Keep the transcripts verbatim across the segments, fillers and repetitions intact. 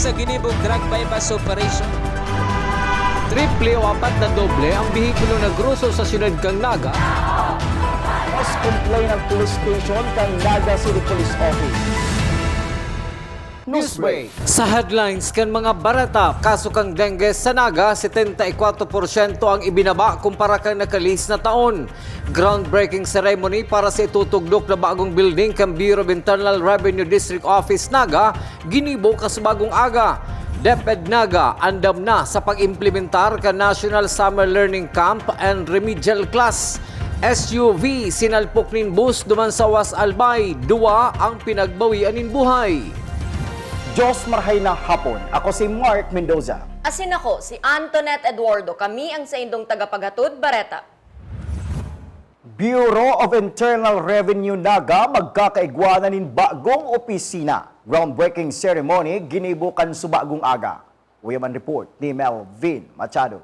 Sa ginibong drug buy-bust operation. Triple o apat na doble ang behikulo na groso sa siyudad kan Naga. Mas complain ang police station kan Naga City Police Office. Newsbreak. Sa headlines kan mga bareta, kaso kan dengue sa Naga, setenta y cuatro por ciento ang ibinaba kumpara kan nakalihis na taon. Groundbreaking ceremony para sa itutugdok na bagong building kan Bureau of Internal Revenue District Office Naga, ginibo kasubagong aga. DepEd Naga andam na sa pag-implementar kan National Summer Learning Camp and Remedial Class. S U V sinalpok nin bus duman sa Was Albay, duwa ang pinagbawian nin buhay. Diyos marhay na hapon. Ako si Mark Mendoza. Asin ako, si Antoinette Eduardo. Kami ang saindong tagapaghatod, Bareta. Bureau of Internal Revenue Naga magkakaigwa na nin bagong opisina. Groundbreaking ceremony ginibo kan subagong aga. Uya man report ni Melvin Machado.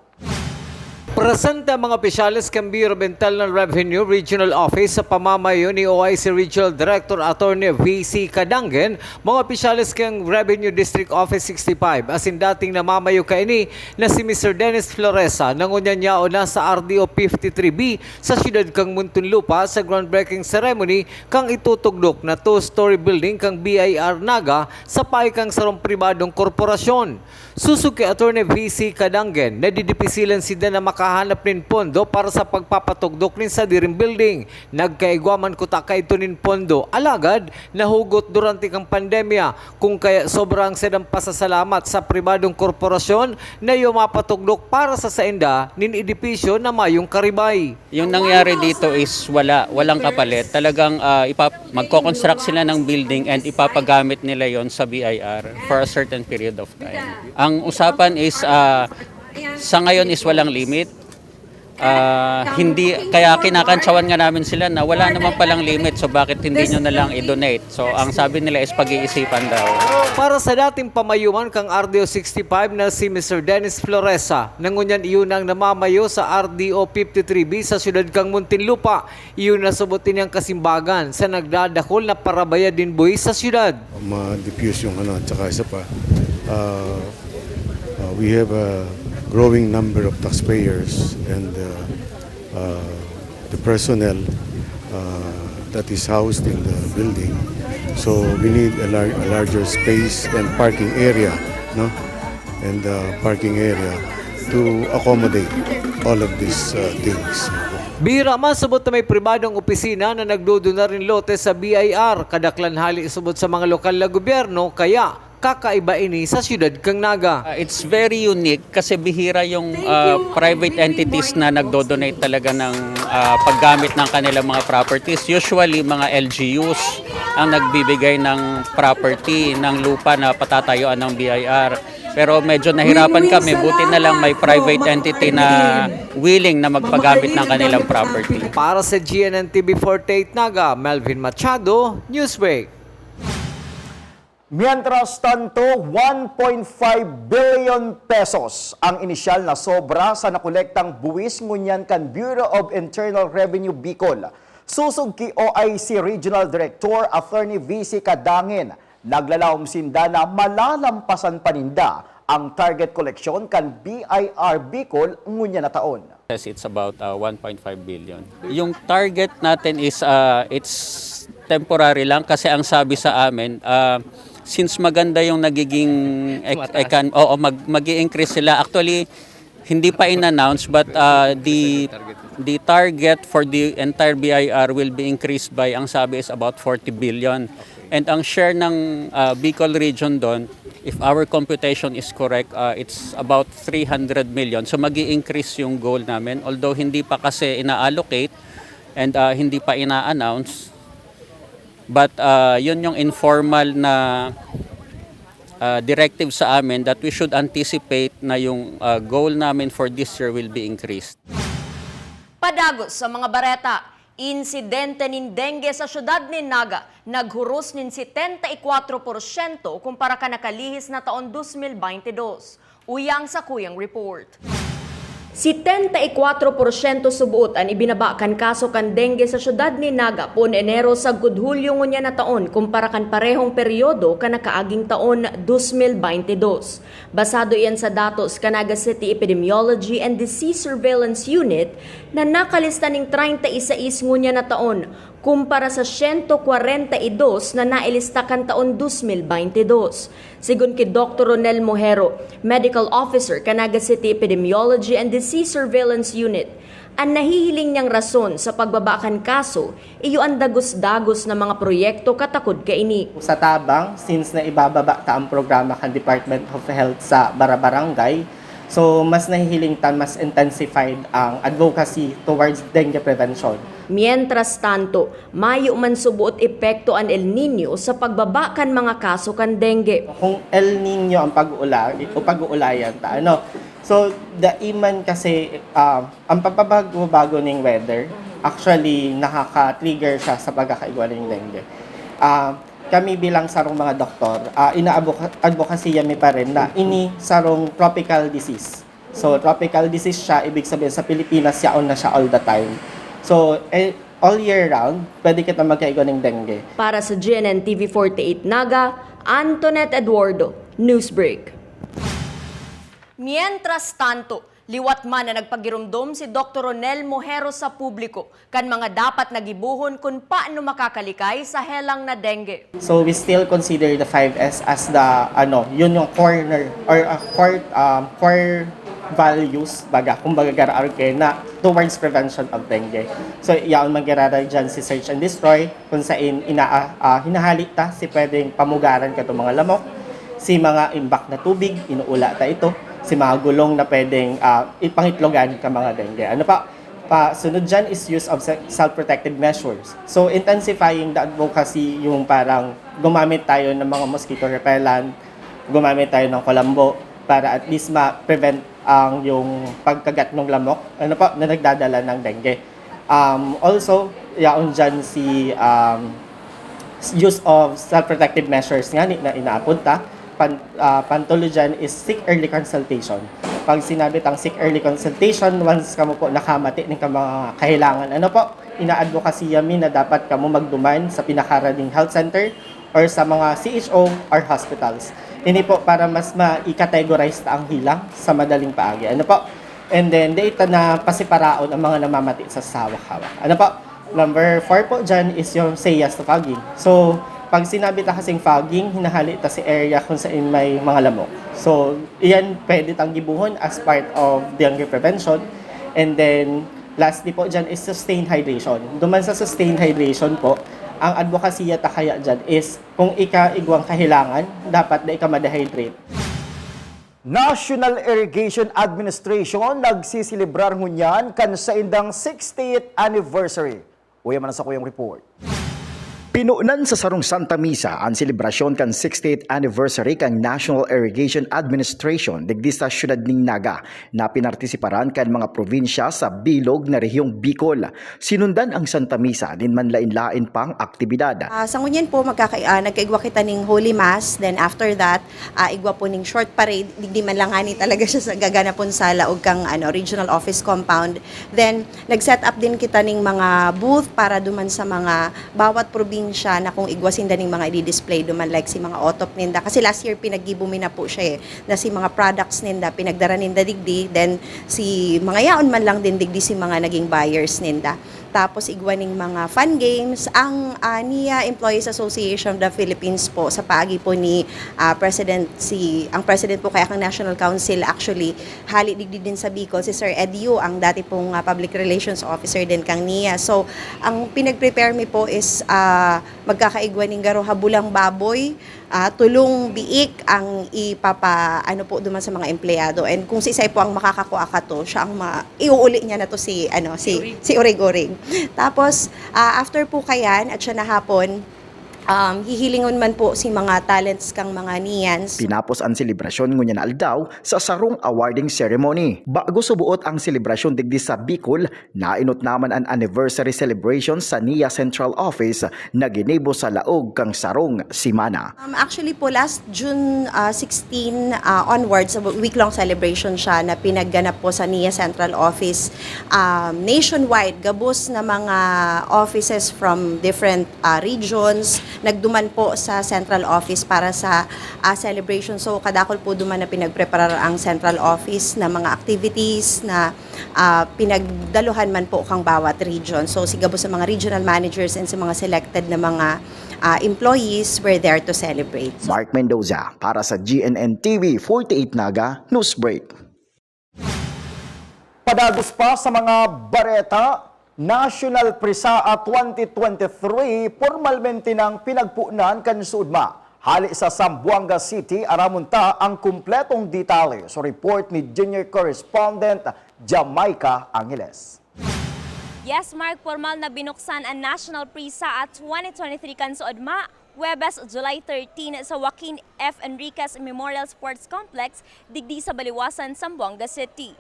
Presente ang mga opisyales kan Bureau of Internal Revenue Regional Office sa pamamayo ni O I C Regional Director Attorney V C Cadangen, mga opisyales kan Revenue District Office sixty-five, asin dating namamayo kaini na si Mister Dennis Floresa, na ngunyan yaon na sa R D O fifty-three B sa siyudad kan Muntinlupa sa groundbreaking ceremony kan itutugdok na two-story building kan B I R Naga sa payo kan sarong pribadong korporasyon. Sosog ki Attorney V C Cadangen, nadidipisilan sinda na makahanap nin pondo para sa pagpapatugdok nin sadiring building. Nagkaigwa man kuta kaidto nin pondo, alagad nahugot durante kan pandemya, kun kaya sobra an saindang pasasalamat sa pribadong korporasyon na iyo mapatugdok para sa sainda nin edipisyo na mayong karibay. Yung nangyari dito is wala, walang kapalit. Talagang ah, ipap- magko-construct sila ng building and ipapagamit nila yon sa B I R for a certain period of time. Ang usapan is ah, sa ngayon is walang limit. Ah, hindi, kaya kinakantsawan nga namin sila na wala naman palang limit, so bakit hindi nyo na lang i-donate? So ang sabi nila is pag-iisipan daw. Para sa dating pamayuman kang R D O sixty-five na si Mister Dennis Floresa, na ngunyan iyo nang namamayo sa R D O fifty-three B sa siyudad kang Muntinlupa, iyo nasabot ini ang kasimbagan sa nagdadakul na parabayad nin buhis sa siyudad. Ma-diffuse yung ano, at saka isa pa, uh, uh, we have a growing number of taxpayers and uh, uh, the personnel uh, that is housed in the building. So we need a, lar- a larger space and parking area, no? And uh, parking area to accommodate all of these uh, things. Bihira man subot na may pribadong opisina na nagdodonar nin lote sa B I R. Kadaklan hali subot sa mga lokal na gobyerno, kaya kakaiba ini sa siyudad kang Naga. Uh, it's very unique kasi bihira yung uh, private entities na nagdo-donate talaga ng uh, paggamit ng kanilang mga properties. Usually, mga L G Us ang nagbibigay ng property, ng lupa na patatayuan ng B I R. Pero medyo nahirapan kami, buti na lang may private entity na willing na magpagamit ng kanilang property. Para sa G N N T V forty-eight Naga, Melvin Machado, Newsbreak. Mientras tanto, one point five billion pesos ang inisyal na sobra sa nakolektang buwis ngunyan kan Bureau of Internal Revenue Bicol. Sosog ki O I C Regional Director Attorney V C Cadangen, naglalawom sinda na malalampasan pa ninda ang target koleksyon kan B I R Bicol ngunyan na taon. Yes, it's about uh, one point five billion. Yung target natin is uh, it's temporary lang kasi ang sabi sa amin, uh, since maganda yung nagiging ec- ekan- oo, mag mag-increase sila. Actually, hindi pa in-announce but uh, the the target for the entire B I R will be increased by, ang sabi is about forty billion. And ang share ng uh, Bicol region doon, if our computation is correct, uh, it's about three hundred million. So mag increase yung goal namin. Although hindi pa kasi ina-allocate and uh, hindi pa ina-announce. But uh, yun yung informal na uh, directive sa amin that we should anticipate na yung uh, goal namin for this year will be increased. Padagos sa mga bareta, insidente nin dengue sa siyudad nin Naga naghuros nin setenta y kuatro porsyento kumpara kan nakalihis na taon dos mil baynte dos. Uya ang sakuyang report. Setenta y kuatro porsyento suboot an ibinaba kan kaso kan dengue sa siyudad nin Naga poon Enero sagkod Hulyo ngunyan na taon kumpara kan parehong peryodo kan nakaaging taon, dos mil baynte dos. Basado iyan sa datos kan Naga City Epidemiology and Disease Surveillance Unit na nakalista ning treinta y seis ngunyan na taon, kumpara sa siyento kwarenta y dos na nailista kan taon dos mil baynte dos. Sigon ki Doktor Ronel Mojero, Medical Officer kan Naga City Epidemiology and Disease Surveillance Unit, an nahihiling niyang rason sa pagbaba kan kaso iyo an dagos-dagos na mga proyekto katakod kaini. Sa tabang, since na ibababa ta ang programa kan Department of Health sa barabarangay, so mas nahihiling ta mas intensified ang advocacy towards dengue prevention. Mientras tanto, mayo man suboot epekto an El Niño sa pagbaba kan mga kaso kan dengue. Kung El Niño ang pag-uula o pag-uulayan ta, ano? So, dai man kasi, ah, ang pagpabago-bago ning weather, actually, nakaka-trigger siya sa pagkakaigwa ning dengue. Ah, kami bilang sarong mga doktor, ah, ina-advoca-, advocacy mi pa rin na ini sarong tropical disease. So, tropical disease siya, ibig sabihin sa Pilipinas, yaon na siya all the time. So, eh, all year round, pwede kita magkaigwa ning dengue. Para sa G N N T V forty-eight Naga, Antoinette Eduardo, Newsbreak. Mientras tanto, liwat man na nagpagiromdom si Doktor Ronel Mojero sa publiko kan mga dapat na gibohon kun paano makakalikay sa helang na dengue. So we still consider the five S as the, ano, yun yung corner or, uh, core, um, core values, baga, kumbaga, garaar kayo na towards prevention of dengue. So, yaon magirara dyan si search and destroy, kung sain ina-, ah, hinahali ta si pwedeng pamugaran kato mga lamok, si mga imbak na tubig, inuula ta ito, si mga gulong na pwedeng, ah, ipangitlogan ka mga dengue. Ano pa? Pa, sunod dyan is use of se-, self-protective measures. So, intensifying the advocacy, yung parang gumamit tayo ng mga mosquito repellent, gumamit tayo ng kulambo para at least ma-prevent ang yung pagkagat ng lamok, ano po, na nagdadala ng dengue. Um, also, yaon dyan si, um, use of self-protective measures nga ni, na inaapod ta. Pan-, ah, pantulo dyan is seek early consultation. Pag sinabi tang seek early consultation, once kamo po nakamati ning ka mga kahilangan, ano po, ina-advocacy mi na dapat kamo magduman sa pinakaraning health center or sa mga C H O or hospitals. Ini po para mas ma-categorize ta ang helang sa madaling paagi. Ano po? And then, dai ta na pasiparaon ang mga namamati sa hawak-hawak. Ano po? Number four po dyan is yung say yes to fogging. So, pag sinabi ta kasing fogging, hinahali ta si area kung saan may mga lamok. So, iyan pwede tang gibohon as part of dengue prevention. And then, lastly po dyan is sustained hydration. Duman sa sustained hydration po, ang advokasya ta kaya dyan is kung ika igwang kahilangan, dapat dai ka ma-dehydrate. National Irrigation Administration nagsiselebrar ngunyan kan saindang sixtieth anniversary. Uya man ang sakuyang report. Pinunan sa sarong Santa Misa an selebrasyon kan sixtieth anniversary kan National Irrigation Administration digdi sa siyudad nin Naga, na pinartisiparan kan mga probinsya sa bilog na rehiyong Bicol. Sinundan ang Santa Misa nin manlaen-laen pang aktibidad. Ah, sa ngunyan po, magkaka-, ah, nagkaigwa kita ning Holy Mass. Then after that, ah, igwa po ning short parade. Digdi man lang ngani talaga siya sa gaganapon sa laog kang, ano, regional office compound. Then, nag-set up din kita ning mga booth para duman sa mga bawat probinsya na kung igwa sinda ning mga i-display duman, like si mga otop ninda. Kasi last year, pinaggibo mi na po siya eh, na si mga products ninda, pinagdara ninda digdi. Then, si mga yaon man lang din digdi si mga naging buyers ninda. Tapos igwa ning mga fun games. Ang, ah, NIA Employees Association of the Philippines po, sa paagi po ni, ah, President, si, ang President po kaya kang National Council, actually, hali digdi din sa Bicol, si Sir Ed Yu, ang dati pong, ah, Public Relations Officer din kang NIA. So, ang pinag-prepare mi po is, ah, magkakaigwa ning garo habulang baboy, ah, tulong biik ang ipapa-, ano po, duman sa mga empleyado. And kung si Isay po ang makakakua kato, siya ang ma-, iuuli niya na to si, ano, si, si Urig-Urig. Tapos, ah, after po kayan, at siya na hapon, Um, hihilingon man po si mga talents kang mga Nians. Tinapos an selebrasyon ngunyan na aldaw sa sarong awarding ceremony. Bago subuot ang selebrasyon digdi sa Bicol, nainot naman an anniversary celebration sa NIA Central Office na ginibo sa laog kan sarong semana. Um, actually po, last June, ah, sixteen, ah, onwards, a week-long celebration siya na pinagganap po sa NIA Central Office, um, nationwide, gabos na mga offices from different, ah, regions, nagduman po sa Central Office para sa, ah, celebration. So, kadakol po duman na pinagpreparar ang Central Office na mga activities na, ah, pinagdaluhan man po kang bawat region. So, si gabos sa mga regional managers and sa mga selected na mga, ah, employees were there to celebrate. So, Mark Mendoza para sa G N N T V forty-eight Naga Newsbreak. Padagos pa sa mga bareta, National PRESAA twenty twenty-three pormalmente nang pinagponan kan SUDMA. Hale sa Zamboanga City, aramon ta ang kumpletong detalye sa report ni Junior Correspondent Jamaica Angeles. Yes, Mark, pormal na binuksan ang National PRESAA twenty twenty-three kan SUDMA, Huwebes, July thirteen, sa Joaquin F. Enriquez Memorial Sports Complex, digdi sa Baliwasan, Zamboanga City.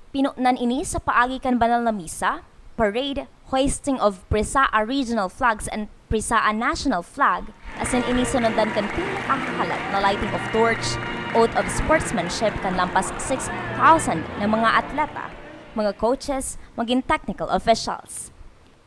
Pinutnan ini sa paagi kan banal na misa, parade, hoisting of PRESAA regional flags and PRESAA national flag, asin ini sinundan kan pinakahahalat na lighting of torch, oath of sportsmanship kan lampas six thousand na mga atleta, mga coaches, magin technical officials.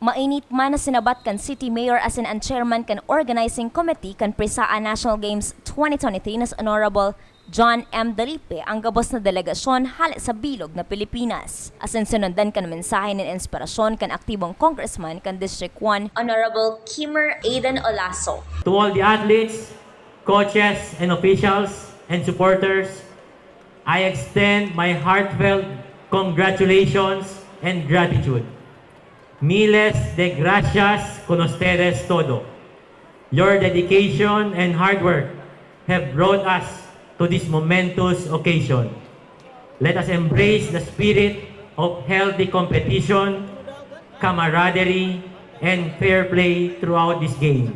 Mainit man na sinabat kan City Mayor asin an Chairman kan Organizing Committee kan PRESAA National Games twenty twenty-three na si Honorable John M. Dalipe ang gabos na delegasyon hale sa bilog na Pilipinas. Asin sinundan kan mensahe nin inspirasyon kan aktibong congressman kan District one, Honorable Kimmer Aiden Olaso. To all the athletes, coaches, and officials and supporters, I extend my heartfelt congratulations and gratitude. Miles de gracias con ustedes todo. Your dedication and hard work have brought us to this momentous occasion. Let us embrace the spirit of healthy competition, camaraderie, and fair play throughout these games.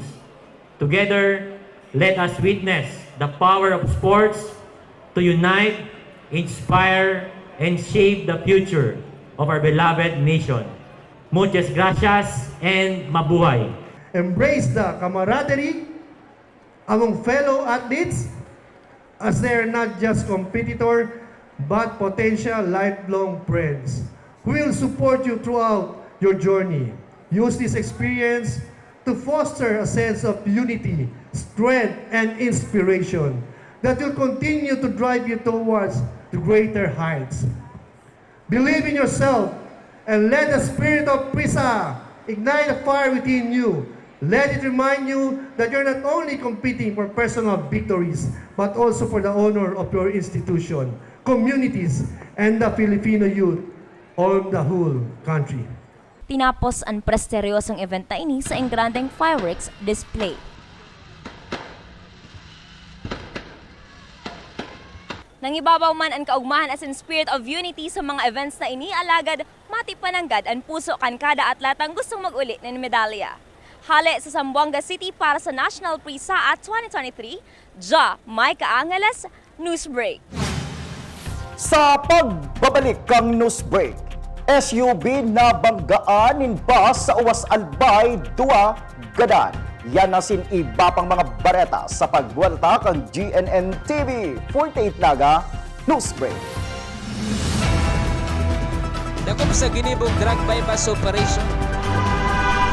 Together, let us witness the power of sports to unite, inspire, and shape the future of our beloved nation. Muchas gracias and mabuhay! Embrace the camaraderie among fellow athletes, as they are not just competitor but potential lifelong friends who will support you throughout your journey. Use this experience to foster a sense of unity, strength, and inspiration that will continue to drive you towards the greater heights. Believe in yourself and let the spirit of PRESAA ignite a fire within you. Let it remind you that you're not only competing for personal victories, but also for the honor of your institution, communities, and the Filipino youth on the whole country. Tinapos an presteryosong event na ini sa engrandeng fireworks display. Nangibabaw man an kaugmahan asin spirit of unity sa mga events na ini, alagad matipananggad an puso kan kada atletang gustong mag-uli nin medalya. Hale sa Zamboanga City para sa National PRESAA twenty twenty-three, Jamaica Angeles, Newsbreak. Sa pagbabalik kan Newsbreak, S U V nabanggaan nin bus sa Uwas Albay, duwa gadan. Yan asin iba pang mga bareta sa pagbuwelta kan G N N T V forty-eight Naga Newsbreak. Dakop sa ginibong drug buy-bust operation.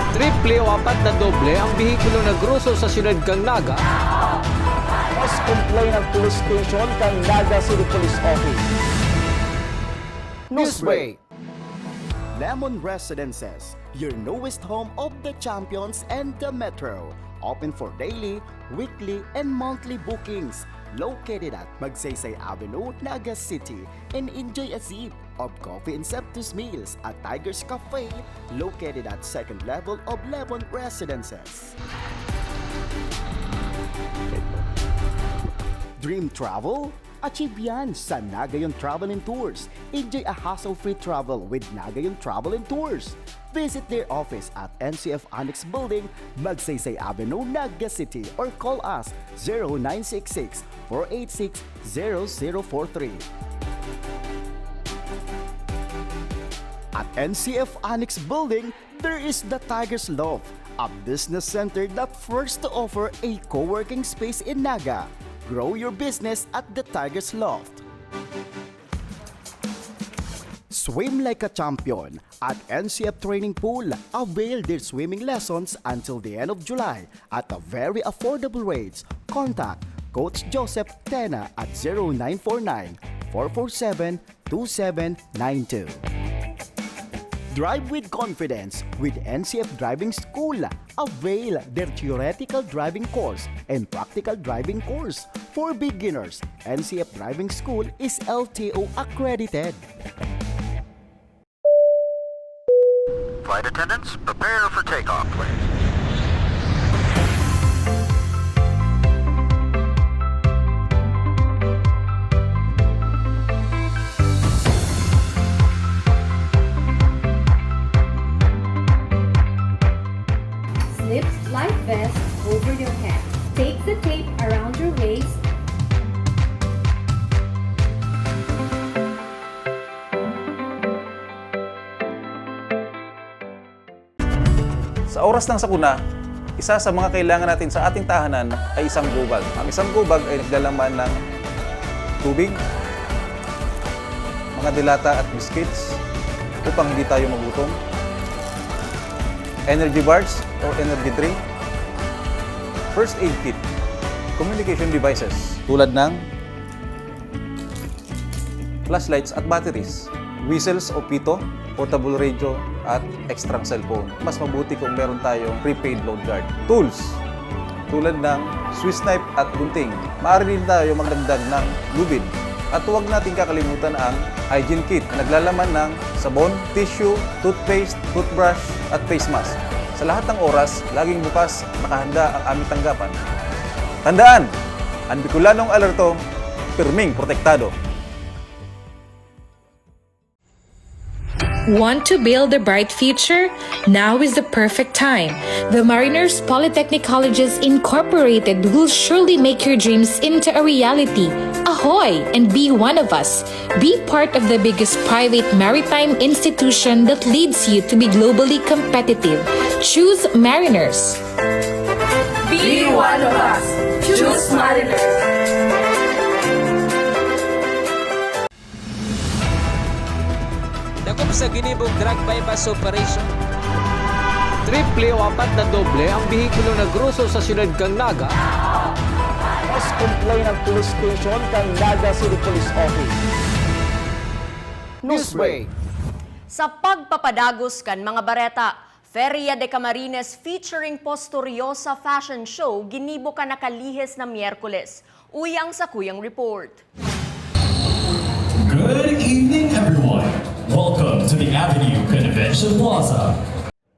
Triple o apat na doble ang behikulo na groso sa siyudad kan Naga. Mas complain ang police station kan Naga City Police Office. Newsbreak. Lemon Residences, your newest home of the champions and the metro. Open for daily, weekly, and monthly bookings. Located at Magsaysay Avenue, Naga City, and enjoy a sip of coffee and sumptuous meals at Tiger's Cafe, located at second level of Lemon Residences. Dream travel? Achieve yan sa Nagayon Travel and Tours. Enjoy a hassle-free travel with Nagayon Travel and Tours. Visit their office at N C F Annex Building, Magsaysay Avenue, Naga City, or call us zero nine six six, four eight six, zero zero four three. At N C F Annex Building, there is the Tiger's Loft, a business center that first to offer a co-working space in Naga. Grow your business at the Tiger's Loft. Swim like a champion. At N C F Training Pool, avail their swimming lessons until the end of July at a very affordable rates. Contact Coach Joseph Tena at zero nine four nine, four four seven, two seven nine two. Drive with confidence with N C F Driving School. Avail their theoretical driving course and practical driving course. For beginners, N C F Driving School is L T O accredited. Flight attendants, prepare for takeoff, please. Slip life vest over your head. Take the tape around your waist. Sa oras ng sakuna, isa sa mga kailangan natin sa ating tahanan ay isang go bag. Ang isang go bag ay naglalaman ng tubig, mga delata at biscuits upang hindi tayo magutom, energy bars or energy drink, first aid kit, communication devices tulad ng flashlights at batteries, whistles o pito, portable radio, at extrang cellphone. Mas mabuti kung meron tayong prepaid load guard. Tools, tulad ng Swiss knife at gunting. Maaari din tayo magdagdag ng lubid. At huwag nating kakalimutan ang hygiene kit na naglalaman ng sabon, tissue, toothpaste, toothbrush, at face mask. Sa lahat ng oras, laging bukas, nakahanda ang aming tanggapan. Tandaan, ang Bicolanong alerto, pirming protektado. Want to build a bright future? Now is the perfect time. The Mariners Polytechnic Colleges Incorporated will surely make your dreams into a reality. Ahoy! And be one of us. Be part of the biggest private maritime institution that leads you to be globally competitive. Choose Mariners. Be one of us. Choose Mariners. Dakop sa ginibong drug buy-bust operation. Triple o apat na doble ang behikulo na groso sa siyudad kan Naga. Mas complain ang police station kan Naga City Police Office. Newsbreak. Sa pagpapadagos kan mga bareta, Feria de Camarines featuring Posturiosa Fashion Show ginibo kan nakalihis na Miyerkules. Uya ang sakuyang report. Good evening, everyone. Welcome to the Avenue Convention Plaza.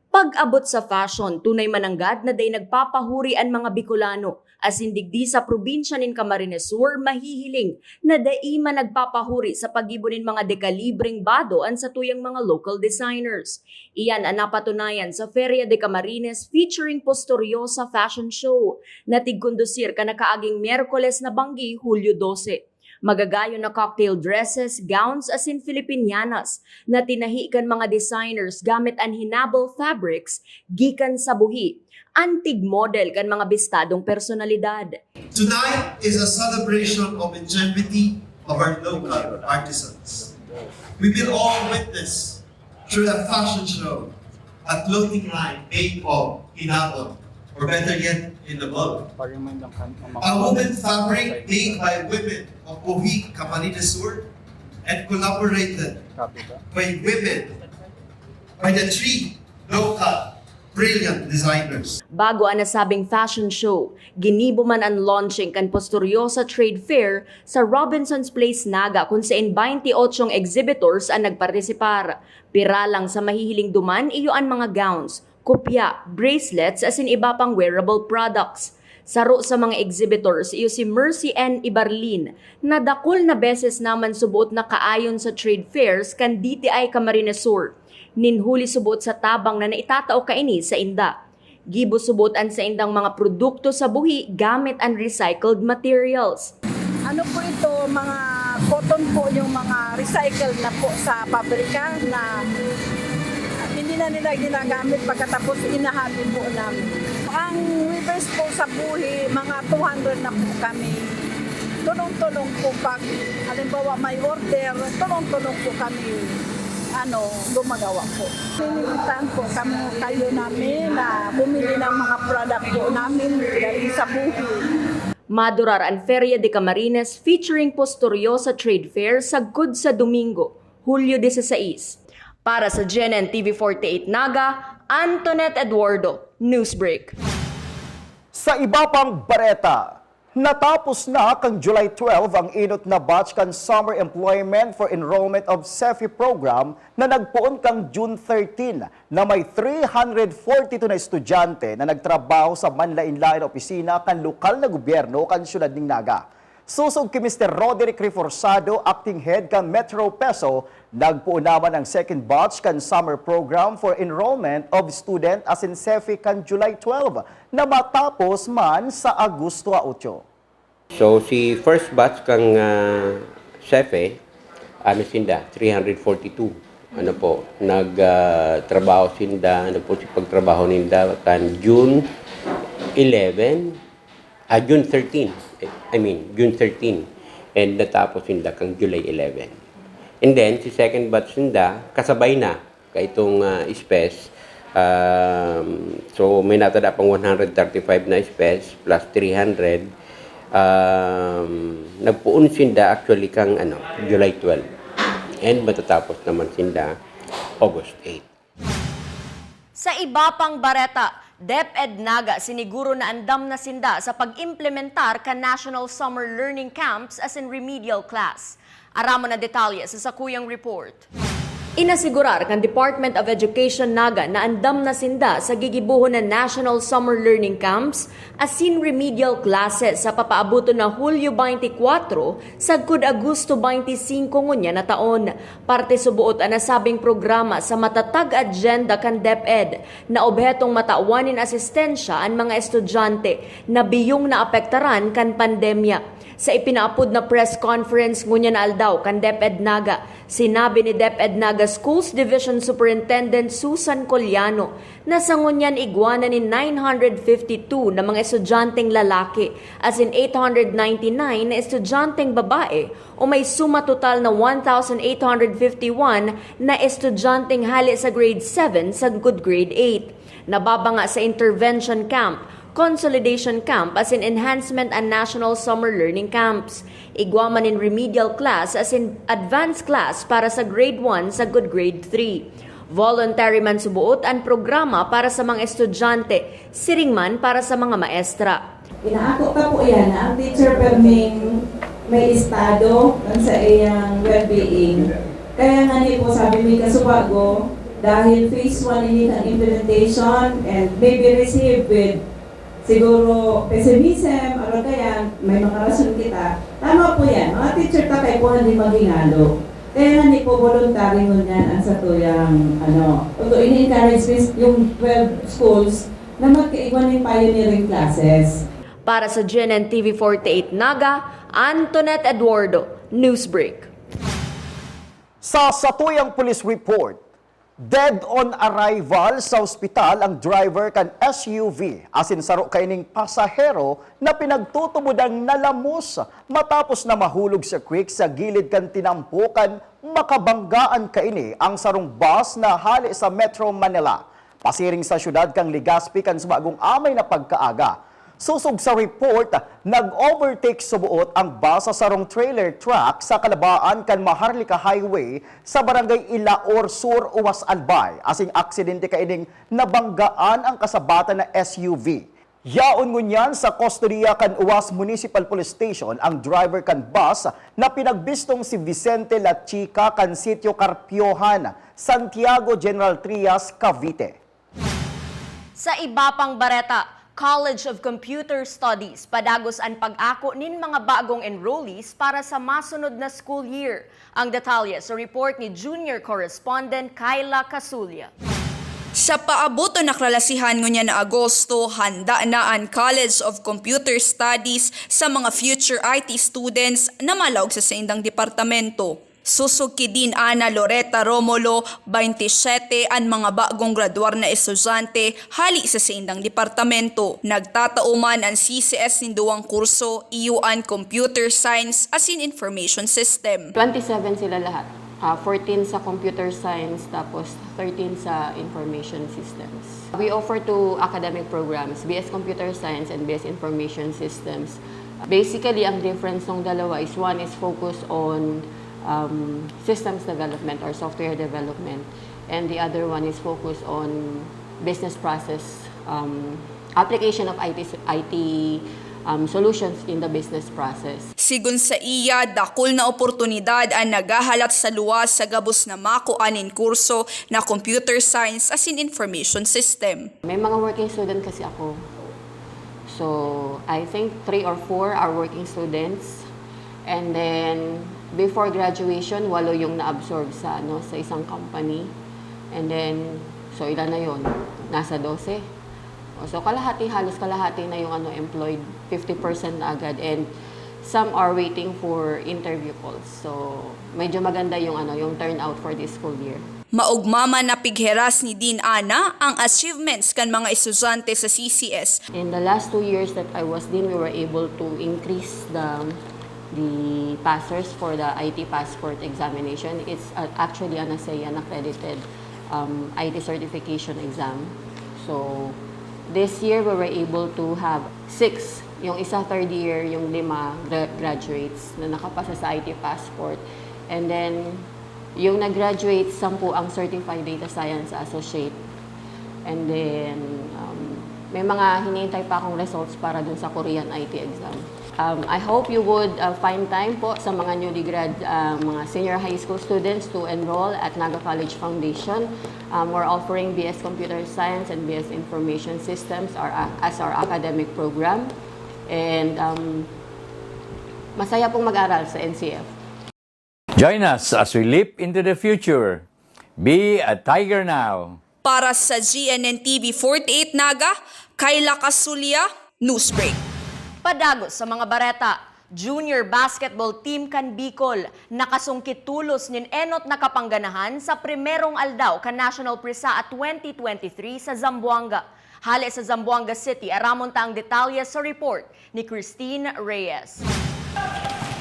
Pag-abot sa fashion, tunay mananggad na dai nagpapahuri an mga Bicolano, asin digdi sa probinsya nin Camarines Sur, mahihiling na dai man nagpapahuri sa paggibo nin mga dekalibreng bado an satuyang mga local designers. Iyan an napatunayan sa Feria de Camarines featuring Posturiosa Fashion Show, na tigkondusir kan nakaaging Miyerkules na banggi, Hulyo dose. Magagayon na cocktail dresses, gowns asin Filipinianas na tinahi kan mga designers gamit an hinabol fabrics gikan sa buhi, an tigmodel kan mga bistadong personalidad. Tonight is a celebration of ingenuity of our local artisans. We will all witness through a fashion show, a clothing line made of hinabol, or better yet, hinabol. A woven fabric made by women of Buhi, Camarines Sur, and collaborated by women, by the three local brilliant designers. Bago an nasabing fashion show, ginibo man an launching kan Posturiosa Trade Fair sa Robinson's Place, Naga, kun saen baynte otsong exhibitors an nagpartisipar. Pira lang sa mahihiling duman iyo an mga gowns, kopya, bracelets, asin iba pang wearable products. Saro sa mga exhibitors iyo si Mercy N. Ibarlin, na dakul na beses naman suboot na kaayon sa trade fairs kan D T I Camarines Sur. nin huli suboot sa tabang na naitatao kaini sa inda. Gibo suboot an saindang mga produkto sa buhi gamit an recycled materials. Ano po ito, mga cotton po yung mga recycled na po sa pabrika na hindi na nila ginagamit pagkatapos inahati po namin. Ang weavers po sa buhi, mga two hundred na po kami. Tulong-tulong po pag, halimbawa, may order, tulong-tulong po kami, ano, gumagawa po. Sinilitan po kami kayo namin na bumili ng mga product po namin galing sa buhi. Madurar an Feria de Camarines featuring Posturiosa Trade Fair sagkod sa Domingo, Hulyo dieciséis. Para sa G N N T V forty-eight Naga, Antoinette Eduardo, Newsbreak. Sa iba pang bareta, natapos na kan July twelve ang inot na batch kan Summer Employment for Enrollment of SEFE program na nagpoon kan June thirteen, na may three hundred forty-two na estudyante na nagtrabaho sa manlaen-laen na opisina kan lokal na gobyerno kan siyudad nin Naga. Sosog ki Mister Roderick Reforzado, acting head kan Metro PESO, nagpoon naman ang second batch kan Summer Program for Enrollment of Student asin SEFE kan July twelve, na matapos man sa Agosto a otso. So, si first batch kan, ah, SEFE, ano sinda, three hundred forty-two. Ano po, nag, ah, trabaho sinda, ano po si pagtrabaho ninda kan June eleven, ah, June thirteen. I mean, June thirteen. And natapos sinda kan July eleven. And then, si second batch sinda, kasabay na kaitong, ah, SPES. Um, so, may natada pang one hundred thirty-five na SPES plus three hundred. Um, nagpoon sinda actually kang, ano, July twelve. And matatapos naman sinda August eight. Sa iba pang bareta, DepEd Naga siniguro na andam na sinda sa pag-implementar kan National Summer Learning Camps asin remedial class. Aramon an detalye sa sakuyang report. Inasigurar kan Department of Education Naga na andam na sinda sa gigibohon na National Summer Learning Camps asin remedial classes sa papaaboton na Hulyo twenty-four sagkod Agosto twenty-five ngunyan na taon. Parte suboot an nasabing programa sa matatag agenda kan DepEd na obhetong matawan nin asistensya an mga estudyante na biyong naapektaran kan pandemya. Sa ipinaapod na press conference ngunyan na aldaw kan DepEd Naga, sinabi ni DepEd Naga Schools Division Superintendent Susan Collano na sa ngunyan igwa na nin nine hundred fifty-two na mga estudyanteng lalaki asin eight hundred ninety-nine na estudyanteng babae o may suma total na one thousand eight hundred fifty-one na estudyanteng hale sa grade seven sagkod grade eight. Nababanga sa intervention camp, consolidation camp asin enhancement an National Summer Learning Camps. Igwa man nin remedial class asin advanced class para sa grade one sagkod grade three. Voluntary man suboot an programa para sa mga estudyante, siring man para sa mga maestra. Inaako ta po yan na ang teacher perming may estado kan sa iyang well-being. Kaya nga ni po, sabi mi kasubago, dahil phase one ini kan implementation and maybe received with siguro pessimism, aron kaya may mga rason kita. Tama po yan. Mga teacher ta kay po hindi maghingalo. Kaya nga ni po, voluntary ngunyan ang satuyang, ano, although ini-encourage mi yung twelve schools na magkaigwa ning pioneering classes. Para sa G N N T V forty-eight Naga, Antoinette Eduardo, Newsbreak. Sa satuyang police report, dead on arrival sa ospital ang driver kan S U V asin saro kaining pasahero na pinagtutubodang nalamos matapos na mahulog sa creek sa gilid kan tinampo kan makabanggaan kaini ang sarong bus na hale sa Metro Manila. Pasiring sa siyudad kan Legazpi kan subagong amay na pagkaaga. Sosog sa report, nag-overtake suboot ang bus sa sarong trailer truck sa kalabaan kan Maharlika Highway sa Barangay Ilaor Sur, Uwas, Albay, asin aksidente kaining nabanggaan ang kasabatan na S U V. Yaon ngunyan sa kustodiya kan Uwas Municipal Police Station ang driver kan bus na pinagbistong si Vicente Lachica kan Sitio Carpiohan, Santiago, General Trias, Cavite. Sa iba pang bareta, College of Computer Studies, padagos an pag-ako nin mga bagong enrollees para sa masunod na school year. Ang detalye sa report ni junior correspondent Kyla Casulla. Sa paabot na kalalasihan ngunyan na Agosto, handa na an College of Computer Studies sa mga future I T students na malaog sa saindang departamento. Susog ki Dean Ana Loreta Romulo, baynte siyete an mga bagong gradwar na estudyante hali sa saindang departamento. Nagtatao man an C C S nin duwang kurso, iyo an Computer Science asin Information System. Twenty-seven sila lahat. Ah, fourteen sa computer science, tapos thirteen sa information systems. We offer two academic programs, B S Computer Science and B S Information Systems. Basically, ang difference ng dalawa is one is focus on um, systems development or software development, and the other one is focus on business process, um, application of I T, s- I T um, solutions in the business process. Sigon saiya, dakul na oportunidad an naghahalat sa luwas sa gabos na makua nin kurso na Computer Science asin Information System. May mga working student kasi ako. So, I think three or four are working students. And then, before graduation, walo yung na-absorb sa, ano, sa isang company. And then, so ilan na yon? Nasa dose. O, so, kalahati, halos kalahati na yung ano, employed. Fifty percent na agad. And some are waiting for interview calls. So, medyo maganda yung, ano, yung turnout for this school year. Maogma man na pigheras ni Dean Ana ang achievements kan mga estudyante sa C C S. In the last two years that I was Dean, we were able to increase the the passers for the I T passport examination. It's uh, actually an ASEAN accredited um, I T certification exam. So this year we were able to have six, yung isa third year, yung lima gra- graduates na nakapasa sa I T passport. And then yung nag-graduate, sampu ang certified data science associate. And then, um, may mga hinihintay pa akong results para dun sa Korean I T exam. Um, I hope you would uh, find time po sa mga newly grad, uh, mga senior high school students to enroll at Naga College Foundation. Um, we're offering B S Computer Science and B S Information Systems our, as our academic program. And um, masaya pong mag-aral sa N C F. Join us as we leap into the future. Be a Tiger now! Para sa G N N T V forty-eight Naga, Kyla Casulla, Newsbreak. Padagos sa mga bareta, Junior Basketball Team kan Bicol nakasungkit tolos nin enot na kapangganahan sa primerong aldaw kan National PRISAA twenty twenty-three sa Zamboanga. Hale sa Zamboanga City, aramon ta ang detalye sa report ni Christine Reyes.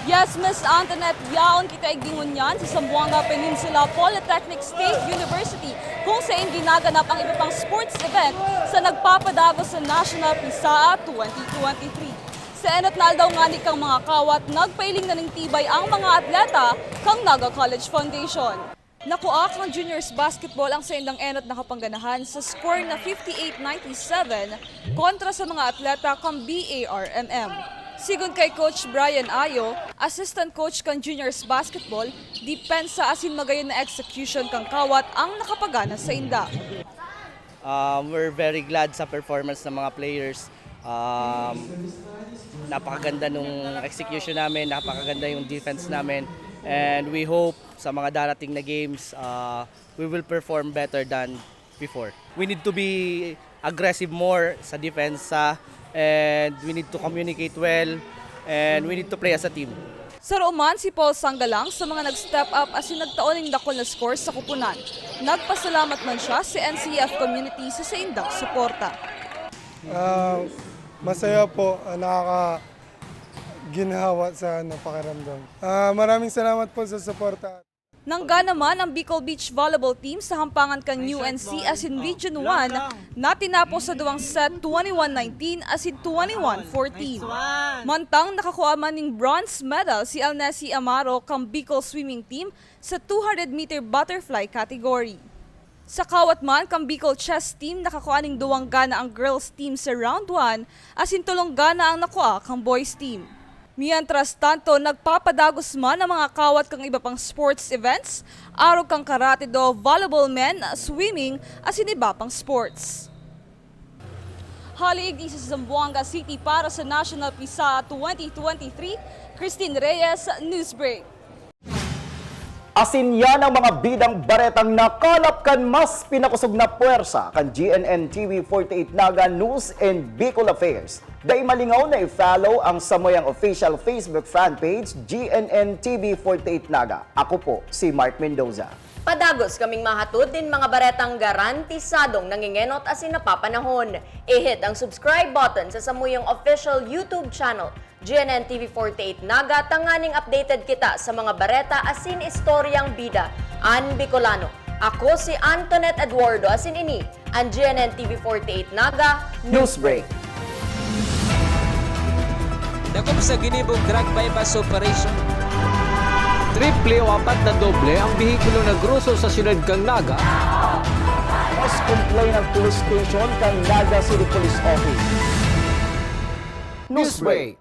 Yes, Miss Antoinette, yaon kita igdi ngunyan sa Zamboanga Peninsula Polytechnic State University, kung sain ginaganap ang iba pang sports event sa nagpapadagos sa National PRISAA twenty twenty-three. Sa enot na aldaw ngani kang mga kawat, nagpailing na ning tibay ang mga atleta kang Naga College Foundation. Nakua kang Juniors Basketball ang saindang enot na kapangganahan sa score na fifty-eight ninety-seven kontra sa mga atleta kan B A R M M. Sigon kay Coach Brian Ayo, assistant coach kan Juniors Basketball, depensa asin magayon na execution kan kawat ang nakapagana sainda. Um, we're very glad sa performance ng mga players. Um, napakaganda nung execution namin, napakaganda yung defense namin. And we hope sa mga darating na games, uh, we will perform better than before. We need to be aggressive more sa defense, ah, and we need to communicate well, and we need to play as a team. Saro man si Paul Sanggalang sa mga nag-step up asin nagtao nin dakul na score sa koponan. Nagpasalamat man siya sa N C F community sa saindang suporta. Ah, masaya po, ah, nakakaginhawa sa ano, pakiramdam. Ah, maraming salamat po sa suporta. Nanggana man ang Bicol Beach Volleyball Team sa hampangan kan U N C asin Region one na tinapos sa duwang set twenty-one nineteen asin twenty-one fourteen. Mantang nakakua man ning bronze medal si Alnesi Amaro kan Bicol Swimming Team sa two hundred meter butterfly category. Sa kawat man kan Bicol Chess Team, nakakua ning duwang gana ang girls team sa round one asin tolong gana ang nakua kan boys team. Mientras tanto, nagpapadagos man ang mga kawat kan iba pang sports events, arog kan karate do, volleyball men, swimming, asin iba pang sports. Hali digdi sa Zamboanga City para sa National PISA twenty twenty-three, Christine Reyes, Newsbreak. Asin yan ang mga bidang baretang nakalap kan mas pinakosog na pwersa kan G N N T V forty-eight Naga News and Bicol Affairs. Dai malingaw na i-follow ang samuyang official Facebook fan page, G N N T V forty-eight Naga. Ako po si Mark Mendoza. Padagos kaming mahatod nin mga baretang garantisadong nangengenot asin napapanahon. I-hit ang subscribe button sa samuyang official YouTube channel, G N N T V forty-eight Naga, tanganing updated kita sa mga bareta asin istoryang bida an Bicolano. Ako si Antoinette Eduardo asin ini an G N N T V forty-eight Naga Newsbreak. Dakop sa ginibong drug buy-bust operation. Triple o apat na doble ang behikulo na groso sa siyudad kan Naga. Mas complain ang police station kan Naga City Police Office. Newsbreak.